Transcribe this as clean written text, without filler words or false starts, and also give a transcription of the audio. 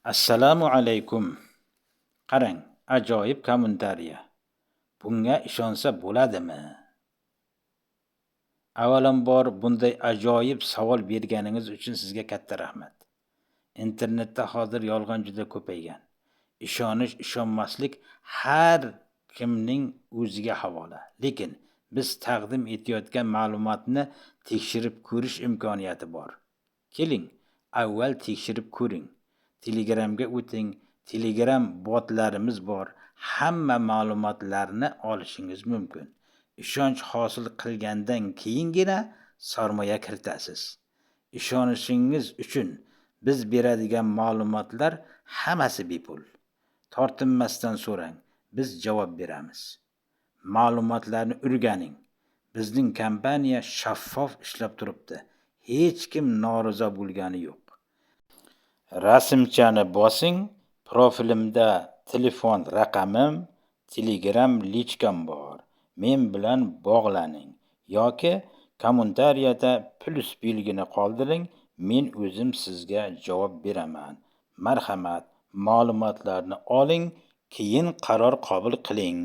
Assalomu alaykum. Qarang, ajoyib kommentariya. Bunga ishonsa bo'ladimi? Avvalambor bunday ajoyib savol berganingiz uchun sizga katta rahmat. Internetda hozir yolg'on juda ko'paygan. Ishonish, ishonmaslik har kimning o'ziga havola. Lekin biz taqdim etayotgan ma'lumotni tekshirib ko'rish imkoniyati bor. Keling, avval tekshirib ko'ring. Telegramga o'ting, Telegram botlarimiz bor. Hamma ma'lumotlarni olishingiz mumkin. Ishonch hosil qilgandan keyingina sarmoya kiritasiz. Ishonishingiz uchun biz beradigan ma'lumotlar hammasi bepul. Tortinmasdan so'rang, biz javob beramiz. Ma'lumotlarni o'rganing. Bizning kompaniya shaffof ishlab turibdi. Hech kim norizo bo'lgani yo'q. Rasmchani bosing, profilimda telefon raqamim, Telegram личка m bor. Men bilan bog'laning yoki kommentariyada plyus belgini qoldiring, men o'zim sizga javob beraman. Marhamat, ma'lumotlarni oling, keyin qaror qabul qiling.